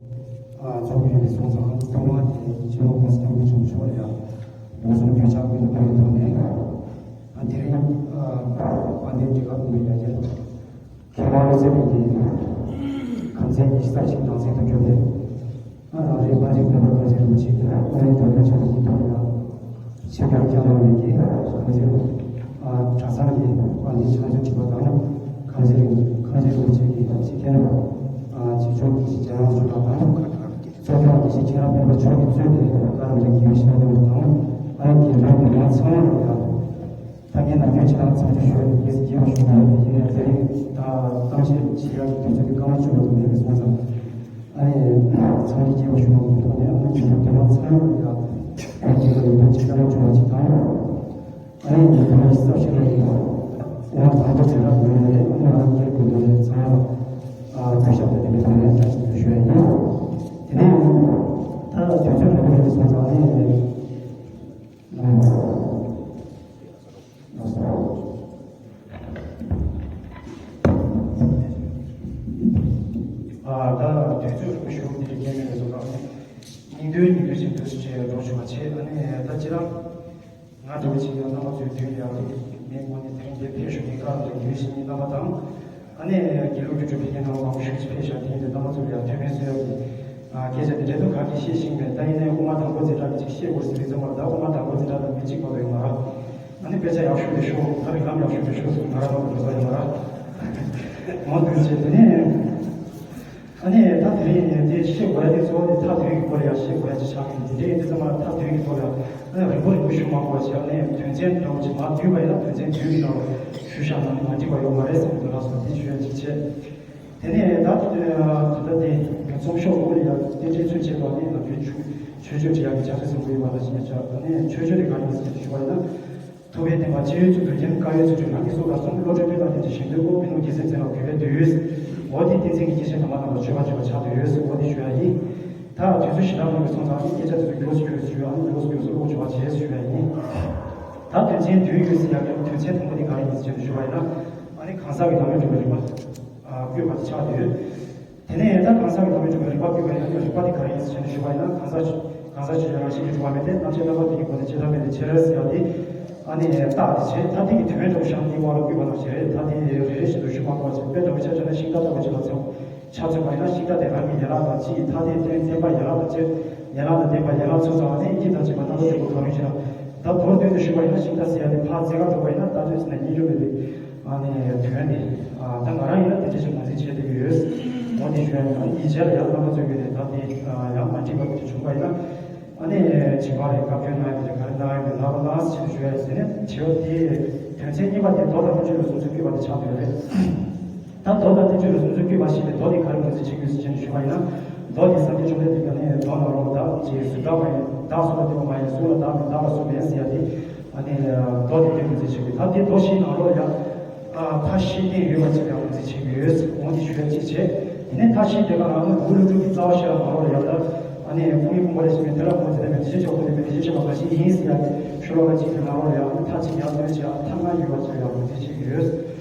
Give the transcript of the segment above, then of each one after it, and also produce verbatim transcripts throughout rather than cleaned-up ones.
ཚོགས་ཡོད་པའི་སོང་ཙང་ཐོག་མ་དེ་སྤྱི་ནོར་གོང་ས་སྐྱབས་མགོན་ཆེན་པོ་མཆོག་ལ་ཡང་ལོ་གསུམ་གྱོད་ཕྱག་ཕུལ་དུ་ཕུལ་བའི་ཐོག་ནས། དེ་རིང་དཔལ་ལྡན་འབྲུག་ག་དགོན་པའི་ཡ་གྱལ་མཁས་དབང་བློ་གསལ་གྱིས་ཁམས་ཚན་ཉི་ཤུ་རྩ་གཅིག་ནང་གསེས་དུ་བསྒྱུར་ཏེ། ཨ་རང་རེ་དཔལ་འབྱོར་བདེན་པ་རྡོ་རྗེ་རིན་པོ་ཆེ་གིས་ཨ་རིའི་དོན་ལ་ཆ་བཞག་ཐོག་ལ་ཆིབས་བསྒྱུར་བསྐྱངས་གནང་བའི་གི་ཁམས་ཚན་གྲྭ་ཚང་གི་དཔལ་ལྡན་ཕྱག་མཛོད་ཁྲི་པ་དང་། ཁམས་ཚན་རིན་ཁམས་ཚན་རིན་པོ་ཆེ་གི་སྤྱི་མཁན་རྗེ་ལྕམ་དགེ་བཤེས་རྒྱ་རང་མཚོ་ལགས་དང་། གཙོ་སྐྱོང་དགེ་བཤེས་མཁྱེན་རབ་སྤེན་པ་མཆོག་གིས་གཙོས་པའི་བཀའ་དྲིན་ཅན་དགེ་བའི་བཤེས་གཉེན་དང་། ཨ་རིའི་དགེ་འདུན་པ་ཚང་མ་ལ་ཡང་། ད་ངས་ནམ་རྒྱུན་ཁྱེད་རང་ཚང་མ་ཞུ་བའི་ལས་སུ་སྐྱེས་པ་ཞུ་མ་ཡོད་པའི་ཡིན་ཡང་དེ་རིང་ད་གཏམ་བཤད་བྱེད་ཡག་གི་དུས་ཚོད་འདི་སྐར་མ་བཅུ་ལྷག་ཙམ་མེད་པའི་སོང་ཙང་། ཨ་ནི་ཚང་མས་སྐྱེས་པ་ཞུ་མ་དགོས་ཐོག་ནས། ཨ་ནི་ཆོས་ལུགས་དེ་མ་ཚང་མ་ཡང་བོད་ཀྱི་ལ་ཡོད་པའི་ཆེད་སྐར་མ་བཅུ་ལྷག་ཅིག་དང་། ཨ་ནི་ཉིན་ཐོ་ནས་གསར་ཤོག་ལ་ཡིན་པ། ཡང་དང་པོ་ཚེ་རབས་ཡོད་ནས་ཨ་ནི་ང་རང་སྐྱེས་དགོས་དོན་ནས་ཚང་མ་ལ་གུས་ཞབས་དང་ལྡན་པའི་ཐོག་ནས་བཀྲ་ཤིས་བདེ་ལེགས་ཞུ་ཡ་ཡིན། དེ་ནས་ད་དུས་ཚོད་མང་པོ་ཡིན་སོང་ཙང་ཨ་ནི། ཨ་ད་དུས་ཚོད་རིང་པོ་ཞུ་རྒྱུ་དེ་རྒྱུན་མེད་པའི་བཟོ་འདྲ། སྙིང་དོན་སྙིང་དོན་ཞིག་འདུག་ཅེས་འགྲོ་ཆོག་པ་བྱས། ཨ་ནི་ད་ཅི་རང་ང་འདྲ་བོ་ཅིག་ཡང་རྣམ་པ་ཚོའི་མདུན་ལ་ཡང་མེད་ངོ་ནས་དེ་རིང་འདིར་ཕེབས་ཞུ་མཁན་བཀའ་དྲིན་ཅན་དགེ་བའི་བཤེས་གཉེན་རྣམ་པ་དང་། ཨ་ནི་དགེ་ལུགས་ཀྱི་སྤྲུལ་པའི་སྙན་ཐོ་མང་པོ་ཞིག་ཕེབས་ཤག་དེ་ཡིན་དུས་རྣམ་པ་ཚོ་ལ་ཡང་ཐུགས་ཕན་གསོས་ཡག་གི་སྐད་ཆ་དེ་འདྲ་འདུག་ག་གིས་ཤེས་ཤེས་མེད། ད་ཡིན་ནའི་དབུ་མ་དང་པོ་འཛིན་གྲྭ་གི་ཅིག་ཤེས་དགོས་ཟེར་བའི་ཚོད་མ་རེད། ད་དབུ་མ་དང་པོ་འཛིན་གྲྭ་དང་མི་གཅིག་པ་རེད་མ་རེད། ཨ་ནི་དཔེ་ཆ་ཡག་ཤོས་དེ་ཤོག་ད་རིགས་ལམ་ཡག་ཤོས་དེ་ཤོག་ཟེར་ང་རང་ལ་འགྲོ་ས་ཡོད་མ་རེད། འོ་འདུག་བྱས་དེ་ནས། ཨ་ནི་ད་དེ་རིང་ནས་དེ་ཤེས་དགོས་ཡ་དེ་གཙོ་བོ་དེ་མཐའ་དོན་གྱི་སྐོར་ལ་ཡང་ཤེས་དགོས་ཡ་ཅིག་ཆགས་ཀྱི་འདུག་དེ་འདྲ་ཡིན་དུས་ཙམ་པ་མཐའ་དོན་གྱི་སྐོར་ལ་ཨ་ནི་རིང་པོ་རིང་པོ་ཞུ་མ་དགོས་པ་བྱས། ཨ་ནི་དོན་ཚན་འདྲ་བོ་ཅིག་མར་བསྡུས་པ་ཡིན་ན་དོན་ཚན་བདུན་གྱི་ནང་ལ་ཞུ་བཞག་ན་ནི་མ་འགྲིག་པ་ཡོད་མ་རེད་བསམ་གྱི་འདུག་ལགས་སོ། དེ་ཞུ་ཡ་ཅིག་བྱས། དེ་ནས་ད་ད་ལྟ་དེ་རྩོམ་ཤོག་དབུ་ལ་ཡང་རྟེན་འབྲེལ་ཚུན་ཆད་དུ་ཨ་ནི་ང་ཚོའི་ཆོས་ཆོས་སྤྱོད་བྱེད་ཡག་གི་ཕྱག་སྲོལ་བཟང་པོ་ཡོད་པ་དང་ཞིག་ནས་ཆགས། ཨ་ནི་ཆོས་སྤྱོད་དེ་ག་རེ་ཡིན་ཟེར་ཞུ་བ་ཡིན་ན། ཐུབ་པའི་བསྟན་པ་ཕྱི་ཡུལ་གཙུག་ཏུ་འགྱིམ། བཀའ་ཡུལ་གཙུག་ཕྲུག་རང་གི་སྲོག་དང་གསུམ། བློ་གྲོས་དཔལ་དང་ལྡན་ཅིང་གཞན་དོན་དབུ། མི་ནོར་རྒྱལ་མཚན་མཚན་ལ་གུས་པས་འདུད། འོ་དེ་བསྟན་འཛིན་གྱི་སྐྱེས་ཆེན་དམ་པ་རྣམས་ལ་མཆོད་པ་བརྗོད་པ་ཆགས་འདུག་འོ་དེ་ཞུ་ཡ་ཡིན། ད་དུས་ཚོད་ཞེ་དྲག་མང་པོ་སོང་ཙང་ཨ་ནི་སྐད་ཆ་དེ་ཚོ་མགྱོགས་སུ་མགྱོགས་སུ་ཞུ། ཨ་ནི་མགྱོགས་སུ་མགྱོགས་སུ་ཀློག་ཆོག་པ་བྱས་ཞུ་ཡ་ཡིན། ད་དོན་ཚན་བདུན་ཡོད་ཟེར་ཡ་གི་དོན་ཚན་དང་པོ་དེ་ག་རེ་ཡིན་ཟེར་ཞུ་བ་ཡིན་ན། ཨ་ནི་གང་ཟག་གི་བདག་མེད་སྒྲུབ་པའི་རིམ་པ་བཀོད་པ་དེ་ཆགས་འདུག་དེ་ནས་ད་གང་ཟག་གི་བདག་མེད་སྒྲུབ་པའི་རིམ་པ་བཀོད་པ་ཡིན་ན་རིམ་པ་དེ་ག་རེ་ཡིན་ཟེར་ཞུ་བ་ཡིན་ན། གང་ཟག་གང་ཟག་ཆོས་ཅན་རང་བཞིན་གྱིས་གྲུབ་པ་མེད་དེ། རྣམ་བཅད་རྣམ་པ་དེའི་སྒོ་ནས་བྱེ་བྲག་མེད་དེ་ཕྱིར་ཟེར་ཡ་དེ། ཨ་ནི་རྟགས་དེ་བྱས། ད་དེ་གི་དོན་འདྲ་བོ་བཞག་ནས་དབང་ལ་བསྐུར་བ་ནང་བཞིན་རེད། ད་དེ་རེ་རེ་བཞིན་དུ་ཞུ་མ་དགོས་པ་བྱས། དཔེ་འདྲ་བོ་ཆ་བཞག་ན་ཤིང་རྟ་ལྟ་བུ་ཅིག་ལ་མཚོན་ཆ་མཚོན་པ་ཡིན་ན། ཤིང་རྟ་དེ་རང་གི་ཡན་ལག་དང་གཅིག་ཡིན། ཐ་དད་བརྟེན་བརྟེན་པ་ཡན་ལག་དང་བཅས། ཡན་ལག་དང་ལྡན་པ་ཡན་ལག་ཚོ་ཚང་བ་ནི་དཀྱིལ་དང་བཅས་པ་རྣམ་པ་དྲུག་པོ་གང་རུང་ཞིག་ལ། ད་མདོར་བསྡུས་ནས་ཞུས་པ་ཡིན་ན་ཤིང་རྟ་ཟེར་ཡ་དེ་ཕར་རྩེ་གར་འགྲོ་བ་ཡིན་ན་ད་དུས་ཟེར་ན་སྙན་སྒྲོན་མེད་པའི་ཨ་ནི་དོན་དེ། ཨ་ད་ང་རང་ཡིན་ན་དེ་འདྲ་ཞིག་ངོས་འཛིན་བྱས་བསྡད་ཀྱི་ཡོད། འོ་དེ་ཞུ་ཡ་ཡིན། ཨ་ནི་ཡིག་ཆ་ལ་ཡང་རྣམ་པ་ཚོས་ཀྱིས་ནས་ད་དེ་ཡང་མ་འགྲིག་པ་དེ་འདྲ་བྱུང་བ་ཡིན་ན། ཨ་ནི་བྱིན་པ་རེད། བཀའ་བཀྱོན་གནང་ཡ་དེ་རེད། ག་རེ་གནང་ཡ་མེད། ལབ་པ་ལགས་ཞེས་ཞུ་ཡ་ཡིན། དེ་ནས་བྱེད་པ་དེ་དོན་ཚན་གཉིས་པ་དེ་མདོ་དང་བསྟན་བཅོས་ལ་སུམ་ཚུལ་བཀོད་པ་དེ་ཆགས་བསྡད་ཡོད་རེད། ད་མདོ་དང་བསྟན་བཅོས་ལ་སུམ་ཚུལ་བཀོད་པ་ཞེས་པའི་མདོ་དེ་ག་རེ་ངོས་འཛིན་བྱེད་དགོས་ཟེར་ཞུས་པ་ཡིན་ན། མདོ་དེ་སངས་རྒྱས་བཅོམ་ལྡན་འདས་ཀྱིས་ནི་མདོ་ནང་ལོགས་ལ་བདག་ཅེས་སུ་བདག་མ་ཡིན། བདག་གསུངས་པ་དེ་མ་ཡིན། གསུངས་ལ་བདག་མིན། བདག་ལ་སུ་མེད་ཟེར་ཡ་དེ། ཨ་ནི་མདོ་དེ་ངོས་འཛིན་བྱེད་དགོས། ད་དེ་མདོ་བཞིའི་ནང་ལོགས་ལ་ཡང་མཐའ་བཞི་བསྟན་ཡོད་པ་ཅིག་ཡང་ངོས་འཛིན་བྱེད་དགོས། འོ་དེ་ཞུ་ཡ་གཅིག་བྱས། དེ་ནས་མཐའ་བཞི་དེ་ག་རང་ལུགས་ཀླུ་སྒྲུབ་ཀྱི་རྩ་བ་ཤེས་རབ་ནང་ལོགས་ལ་ཡང་ད། ཨ་ནི་ཕུང་པོའི་ཕུང་པོ་ལས་བྱུང་བའི་དེ་ལ་ཕུང་བྱེད་ལྡན་པའི་དེ་བཞིན་གཤེགས་པ་ཐུབ་པའི་དེ་བཞིན་གཤེགས་པ་རང་བཞིན་ཡིན་ཟེར་ཡ་གི་ཤོ་ལོ་ཀ་གཅིག་གི་ནང་ལོགས་ལ་ཡང་ཨ་ནི་མཐའ་གཅིག་ཡར་བཏོན་བྱས། ཨ་མཐའ་ལྔ་ཡོད་པ་ཅིག་ཡང་ངོས་འཛིན་བྱེད་ཀྱི་ཡོད།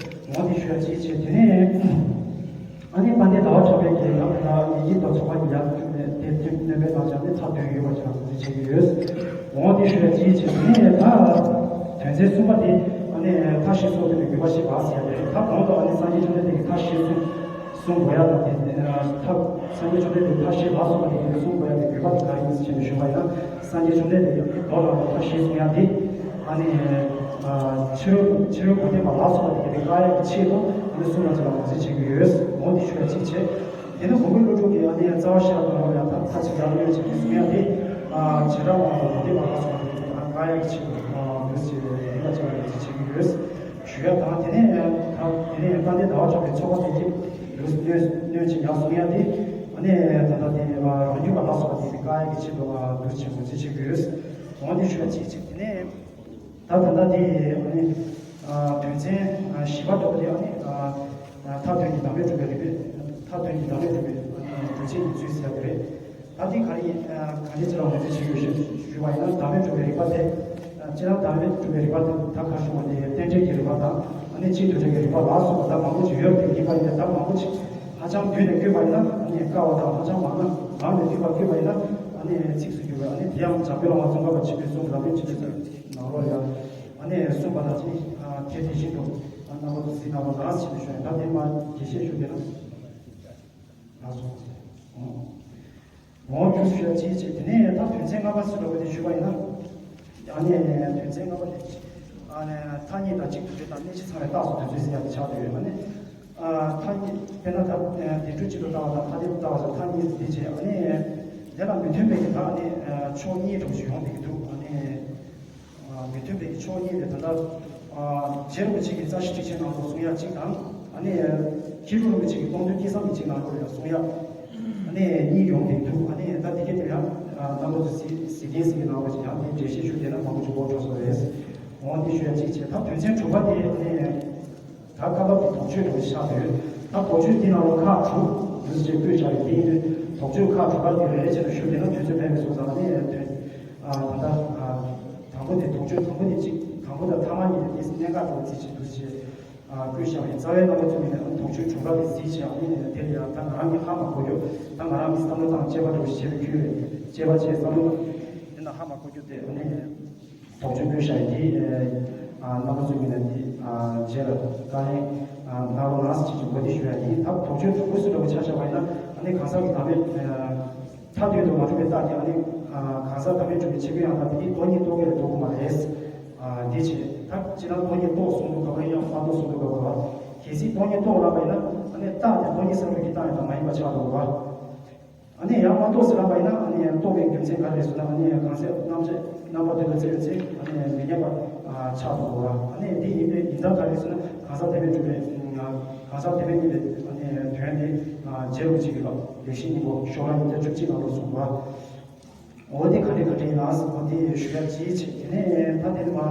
འོ་དེ་ཞུ་ཡ་གཅིག་བྱས། དེ་ནས་ཨ་ནི་དཔལ་ལྡན་ཟླ་བ་གྲགས་པས་ཀྱི་ཡང་ད་ཡི་གེ་དང་ཚོགས་པ་ཡར་བཅུག་ནས་དེབ་ཐེར་བསྣོན་པའི་ནང་བཞག་ནས་མཐའ་བདུན་ཡོད་པ་ཅིག་ཡང་ངོས་འཛིན་བྱེད་ཀྱི་ཡོད། འོ་དེ་ཞུ་ཡ་གཅིག་བྱས། དེ་ནས་ད་དོན་ཚན་གསུམ་པ་དེ་ཨ་ནི་མཐའ་བཞི་སོགས་ཐོབ་པའི་དགོས་པ་ཞིག་ལ་ཟེར་ཡ་རེད། ད་གོང་དུ་ཨ་ནི་སངས་རྒྱས་བཅོམ་ལྡན་འདས་ཀྱིས་མཐའ་བཞི་གསུངས། གསུང་དགོས་ཡ་དང་དེ་ཐབས་སངས་རྒྱས་བཅོམ་ལྡན་འདས་མཐའ་བཞི་ལ་སོགས་པ་དེ་གསུང་དགོས་ཡ་དེ་དགོས་པ་དེ་ག་རེ་ཡིན་ཞེས་ཞུས་པ་ཡིན་ན། སངས་རྒྱས་བཅོམ་ལྡན་འདས་ཀྱིས་མདོ་ལ་མཐའ་བཞི་གསུང་ཡ་དེ་ཨ་ནི་ཕྱི་རོལ་ཕྱི་རོལ་མུ་སྟེགས་པ་ལ་སོགས་པ་དེ་གི་བཀག་ཡ་གི་ཆེད་དུ་ཨ་ནི་གསུང་བ་ཅིག་ལ་ངོས་འཛིན་བྱེད་ཀྱི་ཡོད། འོ་དེ་ཞུ་ཡ་གཅིག་བྱས། དེ་ནི་མགོན་པོ་ཀླུ་སྒྲུབ་ཀྱིས་ཨ་ནི་རྩ་བ་ཤེས་རབ་ནང་ལ་ཡང་ད་མཐའ་གཅིག་ཡར་བཏོན་བྱེད་ཀྱི་གསུང་ཡ་དེ་བྱེ་བྲག་སྨྲ་བ་དང་མུ་སྟེགས་པ་ལ་སོགས་པ་དེ་གི་བཀག་ཡ་གི་ཆེད་དུ་འདུག་ཅེས་ཡིན་པ་ཅིག་ལ་ངོས་འཛིན་བྱེད་ཀྱི་ཡོད། ཞུ་ཡ་དང་། དེ་ནས་ད་དེ་ནས་དཔལ་ལྡན་ཟླ་བ་གྲགས་པའི་ཚོགས་པ་དེ་གྱིས་ལུས་སྣོད་སྣོད་ཅིག་ཡར་གསུང་ཡ་དེ། ཨ་ནི་ད་ལྟ་དེ་རང་རྒྱུད་པ་ལ་སོགས་པ་དེ་བཀག་ཡ་གི་ཆེད་དུ་འདུག་ཅེས་ངོས་འཛིན་བྱེད་ཀྱི་ཡོད། འོ་དེ་ཞུ་ཡ་གཅིག་བྱས། དེ་ནས་ད་ད་ལྟ་དེ་ཨ་ནི་དོན་ཚན་བཞི་པ་འདྲ་པོ་དེ་ཨ་ནི་མཐའ་དོན་གྱི་བདག་མེད་སྒྲུབ་པའི་རིགས་པས། མཐའ་དོན་གྱི་བདག་མེད་སྒྲུབ་པའི་སྒྲུབ་བྱེད་ཀྱི་ཚུལ་ཟེར་བ་རེད། ད་འདི་ག་རེ་ཡིན། ག་འདྲ་ཅིག་ལ་ངོས་འཛིན་བྱེད་དགོས་ཞེས་ཞུས་པ་ཡིན་ན། བདག་མེད་སྒྲུབ་པའི་རིགས་པ་དེ། སྤྱིར་བཏང་བདག་མེད་སྒྲུབ་པའི་རིགས་པ་དེ་ད་ག་རེ་ཞུ་དགོས། དེ་རྟེན་འབྲེལ་གྱི་རིགས་པ་དང་། ཨ་ནི་སྤྱི་དོན་འབྲེལ་གྱི་རིགས་པ་ལ་སོགས་པ་ད་མང་པོ་ཅིག་ཡོད་པ་དེ་ཡིན་པ་ཡིན་ཏེ། ད་མང་པོ་ཅིག་ཧ་ཅང་བསྡུས་ནས་བཀོད་པ་ཡིན་ན་ཨ་ནི་དཀའ་བ་དང་། ཧ་ཅང་མང་ན་ རང་ལས་བརྒྱུད་པ་བརྒྱུད་པ་ཡིན་ན་ཨ་ནི་ཚིགས་སུ་བརྒྱུད་པ། ཨ་ནི་དེ་ཡང་འཇམ་དཔལ་དབང་ཙོང་ཁ་པ་ཆེན་པོའི་གསུང་ལམ་རིམ་ཆེན་པོའི་ནང་ལོགས་ལ་ཡང་ཨ་ནི་གསུངས་པ་ནང་བཞིན་དེ་དེ་བཞིན་དུ་རྣམ་པ་ཚོ་གཟིགས་གནང་བ་ནང་བཞིན་ཞུ་ཡིན། ད་དེ་མ་རྒྱས་བཤད་ཞུ་གི་ན། ལགས་སོ། འོང་རྒྱུ་ཞུ་ཡ་ཅིའི་ཕྱིར། དེ་ནས་ད་དོན་ཚན་ལྔ་པ་ཟེར་བ་དེ་ཞུས་པ་ཡིན་ན། ཨ་ནི་དོན་ཚན་ལྔ་པ་དེ་ཨ་ནི་ཐ་སྙད་དང་གཅིག་ཏུ་འབྲེལ་དང་གནད་གཞི་ཚང་བའི་རྟགས་སུ་དོན་ཚན་ཟེར་ཡ་དེ་ཆགས་བསྡད་ཡོད། ཨ་ནི་ཨ་ཐ་སྙད་དཔེར་ན་ད་བདེན་གྲུབ་གཅིག་ཏུ་ལྟ་བ་དང་ཐ་དད་དུ་ལྟ་བ་སོགས་ཐ་སྙད་འདི་བྱས། ཨ་ནི་དེ་ལ་མི་མཐུན་པའི་གི་ད་ཨ་ནི་ཕྱོགས་གཉིས་འདྲ་བོ་ཞིག་ཡོང་བསྡད་ཀྱི་འདུག་ཨ་ནི། ཨ་མི་མཐུན་པའི་ཕྱོགས་གཉིས་དེ་ད་ལྟ་ཨ་རྗེ་རིན་པོ་ཆེ་གིས་རྩ་ཤེ་ཊཱིཀ་ཆེན་ནང་དུ་གསུང་ཡ་གཅིག་དང་། ཨ་ནི་མཁས་གྲུབ་རིན་པོ་ཆེ་གིས་སྟོང་ཐུན་སྐལ་བཟང་གི་ཆེན་ནང་དུ་ཡང་གསུང་ཡ་ཨ་ནི་གཉིས་ཡོང་བསྡད་འདུག་ཨ་ནི་ད་དེ་ག་དེ་ཡང་ཨ་རྣམ་པ་ཚོ་གཟིགས་གཟིགས་མཁན་གཟིགས་མཁན་ནང་བ་ཞིག་ཡང་དེ་འགྲེལ་བཤད་ཞུ་བསྡད་ན་མང་པོ་ཞིག་དགོས་ཆོག་ས་རེད། འོང་དེ་ཞུ་ཡ་གཅིག་བྱས། ད་དོན་ཚན་དྲུག་པ་དེ་ཨ་ནི། ད་བཀའ་བབས་ཀྱི་དོགས་གཅོད་འདྲ་བོ་ཆགས་ཡོད། ད་དོགས་གཅོད་འདི་ནང་ལ་ཁག་དྲུག་འདུས་བྱས་བཀོད་བཞག་ཡོད། དེ་ཡིན་དུས་དོགས་གཅོད་ཁག་དྲུག་པ་དེ་རེ་རེ་བྱས་ནས་ཞུ་བསྡད་ན་དུས་ཚོད་འཕྲོ་བའི་བཟོ་ཙང་ནས་དོན། ཨ་ད་ལྟ་ཨ་དང་པོ་དེ་དོགས་གཅོད་དང་པོ་དེ་གཅིག་དང་པོ་དང་ཐ་མ་གཉིས་དེ་གནད་འགག་འདྲ་བོ་ཅིག་འདུས་བྱས་ཨ་བཀོད་བཞག་ཡོད། རྩ་བའི་རྣམ་པ་ཚོ་ནས་དོགས་གཅོད་དྲུག་པ་དེ་གཟིགས་བྱས། ཨ་ནི་དེ་ལ་ཡང་ད་ང་རང་གིས་ཧ་མ་གོ་རྒྱུ། ད་ང་རང་གིས་བསམ་བློ་བཏང་དཔྱད་པ་འདྲ་བོ་ཞིག་བྱས་པའི་ཁུལ་རེད། དཔྱད་པ་བྱས་བསམ་བློ་དེ་ན་ཧ་མ་གོ་རྒྱུ་དེ་ཨ་ནི། དོགས་གཅོད་བཀོད་བཞག་ཡིན། དེ་ཨ་རྣམ་པ་ཚོ་གིས་ནི་དེ་ཨ་རྗེས་ལ་བཀའ་ལན་ཨ་གནང་རོགས་གནང་ཟེར་གྱི་གོ་བདེ་ཞུ་ཡ་ཡིན། ད་དོགས་གཅོད་དྲུག་པོ་ཟེར་བ་ཆ་བཞག་པ་ཡིན་ན་ཨ་ནི་གང་ཟག་གི་བདག་མེད་ཨ་མཐའ་གཏན་དུ་མ་གྲུབ་པའི་རྟགས་དེ་ཨ་ནི་ཨ་གང་ཟག་བདག་མེད་གྲུབ་པའི་ཆོས་སྐུའི་ཡང་དག་དེ་ཉིད་སྟོང་ཉིད་རྟོགས་ཀྱི་རེད་འདོད་ཀྱི་མ་རེད། ཨ་དེ་བྱས་ད་སྤྱིར་ན་སྟོང་ཉིད་རྟོགས་གསུངས་འདུག་ག་བ་ཡང་མ་རྟོགས་གསུངས་འདུག་ག་བ། གལ་སྲིད་སྟོང་ཉིད་རྟོགས་ལབ་པ་ཡིན་ན་ཨ་ནི་རྟགས་དེ་སྟོང་ཉིད་ས་བོན་གྱི་རྟགས་ཡང་དག་མ་ཡིན་པ་ཆགས་འདུག་ག་བ། ཨ་ནི་ཡང་མ་རྟོགས་ཟེར་ལབ་པ་ཡིན་ན་ཨ་ནི་ཡང་རྟོགས་པའི་རྒྱུ་མཚན་ག་རེ་རེད་ཟེར་ན། ཨ་ནི་ཡང་གང་ཟག་རྣམ་དཔྱོད་རྣམ་པ་དེ་ལ་བརྩི་བའི་ཚེ་ཨ་ནི་མི་མཉམ་པ་ཆགས་འགྲོ་བ། ཨ་ནི་འདི་ཡིན་པའི་ཡིན་ད་ག་རེ་ཟེར་ན་གང་ཟག་བདེན་པར་གྲུབ་པའི་གང་ཟག་བདེན་པར་གཉིས་པའི་ཨ་ནི་དོན་དེ་རྗེ་རིན་པོ་ཆེ་གི་ལག་ལེགས་བཤད་སྙིང་པོ་ཤོག་ལྷག་ཉིས་བརྒྱ་བཅུ་གཅིག་ནང་ལ་གསུངས་པ། འོ་དེ་ག་འདྲ་ག་འདྲ་ཡིན་ན་འོ་དེ་ཞུ་ཡ་ཅིའི་ཕྱིར། དེ་ནས་ད་དེ་ནས་མ་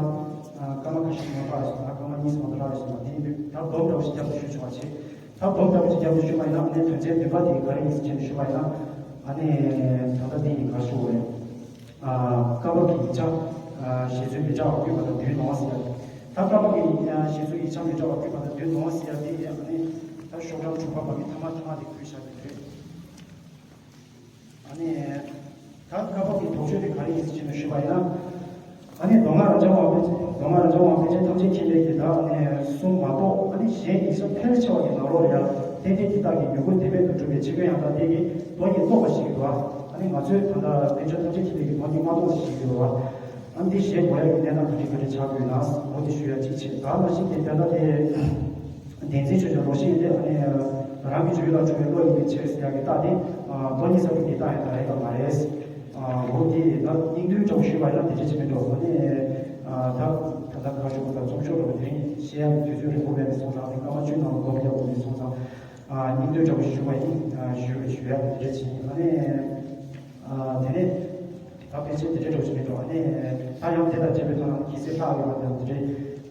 སྐར་མ་ཁ་ཤས་མ་ཕར་སོང་། ད་སྐར་མ་གཉིས་མ་ཕར་སོང་། དེ་ཡིན་དུས་ད་སྡོམ་འདྲ་བོ་ཞིག་རྒྱབ་ཏུ་ཞུ་ཆོག་པ་བྱེད། ད་སྡོམ་འདྲ་བོ་ཞིག་རྒྱབ་ཏུ་ཞུ་བ་ཡིན་ན་ཨ་ནི་དོན་ཚན་བདུན་པ་དེ་ག་རེ་ཡིན་ཟེར་བྱས་ནས་ཞུ་བ་ཡིན་ན། ཨ་ནི་ད་ལྟ་འདི་ཡིན་ག་ཞུ་བ་རེད། ཨ་བཀའ་བབས་ཀྱི་ཡིག་ཆ། ཨ་བཞེད་ཚུལ་མི་འདྲ་བ་བཀོད་པ་དང་བསྡུས་ནོ་ཟེར་ཡ། ད་བཀའ་བབས་ཀྱི་ཡིག་ཆ་བཞེད་ཚུལ་ཡིག་ཆ་མི་འདྲ་བ་བཀོད་པ་དང་བསྡུས་ནོ་ཟེར་ཡ་དེ་ཡིན། ཨ་ནི་ད་ཤོག་གྲངས་དྲུག་པ་པ་གི་ཐ་མ་ཐ་མ་དེ་བཀོད་བཞག་པ་རེད། ཨ་ནི་ད་བཀའ་བབས་ཀྱི་དོགས་གཅོད་དེ་ག་རེ་ཡིན་ཟེར་བྱས་ནས་ཞུས་པ་ཡིན་ན། ཨ་ནི་མདོ་སྔགས་རབ་འབྱམས་དབང་པོའི་མདོ་སྔགས་རབ་འབྱམས་དབང་པོའི་ཆེན་ཐམས་ཅད་མཁྱེན་པའི་གི་བདག་ནས་གསུངས་མ་གཏོགས། ཨ་ནི་གཞན་ཡིག་ཆ་ཕལ་ཆེ་བ་གི་ནང་ལོགས་ལ་ཡང་རྟེན་འབྲེལ་གྱི་རྟགས་ཀྱི་མྱུ་གུ་བདེན་མེད་དུ་གྲུབ་པའི་ཆོས་སྐུ་ཡང་དག་དེ་གི་སྟོང་ཉིད་རྟོགས་པ་ཞིག་ཡོད་པ། ཨ་ནི་ང་ཚོས་ད་ལྟ་དཔལ་འབྱོར་ཐམས་ཅད་མཁྱེན་པའི་གི་སྟོང་ཉིད་མ་རྟོགས་ཞིག་ཡོད་པ། ཨ་ནི་འདི་གཞན་གོ་ཡ་གི་གནས་སྟངས་ག་འདྲ་ག་འདྲ་ཆགས་དགོས་ན་འོ་དེ་ཞུ་ཡ་གཅིག་བྱས། ད་ནང་བཞིན་དེ་ད་ལྟ་དེ། བདེན་འཛིན་ཆོས་ཅན་རོ་ཤིག་ཡིན་ཏེ། ཨ་ནི་རང་གི་སྦྱོར་ཡུལ་ལ་གྲུབ་པའི་བློ་ཡིན་པའི་ཕྱིར་ཟེར་ཡག་གི་རྟགས་དེ་སྟོང་ཉིད་ས་བོན་གྱི་རྟགས་ཡང་དག་རེད་དམ་མ་རེད། འོ་དེ་ད་སྙིང་བསྡུས་འདྲ་བོ་ཞུས་པ་ཡིན་ན་དེ་འདྲ་ཅིག་མིན་འགྲོ། ཨ་ནི་ད་ད་ལྟ་ག་ཞུ་དགོས། ད་རྩོམ་ཤོག་འདྲ་བོ་དེ་རིང་བཤད་ཡག་གི་དུས་ཚོད་རིང་པོ་མེད་པའི་སོང་ཙང་། ཨ་ནི་སྐར་མ་བཅུ་ནང་ལ་སྡོམ་རྒྱག་དགོས་པའི་སོང་ཙང་། སྙིང་བསྡུས་འདྲ་བོ་ཞུས་པ་ཡིན། ཞུ་ཞུ་ཡག་དེ་འདྲ་ཅིག་ཡིན། ཨ་ནི། ཨ་དེ་ནས་ད་ཕལ་ཆེར་དེ་འདྲའི་འགྲོ་བཞིན་མི་འགྲོ། ཨ་ནི་ད་ཡང་དེ་དང་འབྲེལ་བའི་ཐོག་ནས་གལ་སྲིད་ལྷག་ཡོད་པ་དང་དེ་འདྲའི་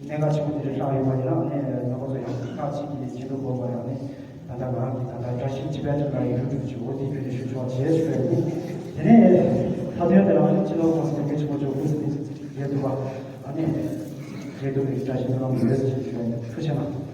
གནད་འགག་ཆེན་པོ་དེ་འདྲ་ལྷག་ཡོད་པ་ཡིན་ན། ཨ་ནི་རྣམ་པ་ཚོ་ཡང་ཁག་ཅིག་གིས་ནི་བྱེད་འདུག་དགོས་པ་རེད། ཨ་ནི་ད་ལྟ་ང་རང་གིས་ད་ལྟ་བཀྲ་ཤིས་ཅི་པའི་ཁྲིམས་ལ་ཡུ་ཊུབ་ཅིག་འོ་དེའི་བརྒྱུད་ནས་ཞུ་ཆོག་བྱས་ཞུ་ཡ་ཡིན། དེ་ནས་མཐའ་དོན་དེ་ལ་ཨ་ནི་སྤྱི་ནོར་༸གོང་ས་༸སྐྱབས་མགོན་ཆེན་པོ་མཆོག་དངོས་སུ་ནི་མཇལ་ཐུབ་པ། ཨ་ནི་མཇལ་ཐུབ་པའི་བཀྲ་ཤིས་སྨོན་ལམ་ཡོད་ཟེར་ཞུ་ཡ་ཡིན། ཐུགས་རྗེ་གནང་།